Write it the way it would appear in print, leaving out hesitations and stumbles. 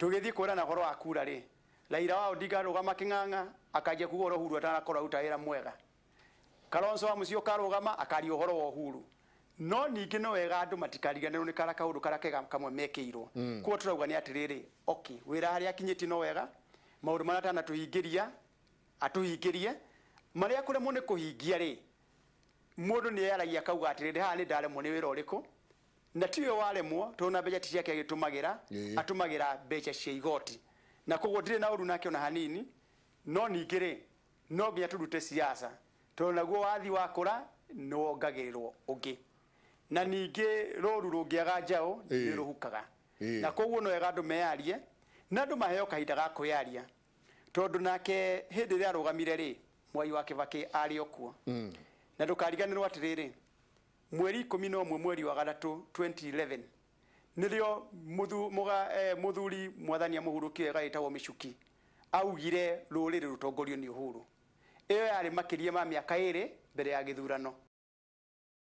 Tũgĩthiĩ kwĩrana ũhoro wa kura rĩ, Raila wa Odinga arũgama kĩng'ang'a akanjia kuga ũrĩa Uhuru atanakorwo aruta wĩra mwega. Kalonzo wa Musyoka arũgama akaria ũhoro wa Uhuru. No ningĩ no wega andũ matikariganĩrwo nĩ kara kaũndũ karĩa kega kamwe mekĩirwo. Koguo tũrauga nĩ atĩrĩrĩ, okay, wĩra harĩa akinyĩtie no wega, maũndũ marĩa atanatũhingĩria atũhingĩrie, marĩa kũremwo nĩ kũhingia rĩ, mũndũ nĩ eyaragia akauga atĩrĩrĩ, haha nĩ ndaremwo nĩ wĩra ũrĩkũ, na tiwe waremwo tondũ na mbeca ti ciake agĩtũmagĩra, atũmagĩra mbeca cia igoti, na koguo ndirĩ na ũru nake ona hanini. No ningĩ rĩ, no nginya tũrute siasa, tondũ naguo wathi wakũra nĩ wongagĩrĩrwo ũngĩ, na ningĩ rũru rũngĩaga njaũ nĩ rũhukaga. Na koguo no wega andũ meyarie na andũ maheo kahinda ga kwĩyaria, tondũ nake hĩndĩ ĩrĩa arũgamire rĩ, Mwai wa Kĩbakĩ arĩ o kuo. Na ndũkariganĩrwo atĩrĩrĩ, mweri 11 mweri wa gatatũ 2011 nĩrĩo mũthuri mwathani amũhurũkie wega wĩtagwo Michuki augire rũrĩrĩ rũtongorio nĩ Uhuru. Ĩyo yarĩ makĩria ma mĩaka 2 mbere ya gĩthurano.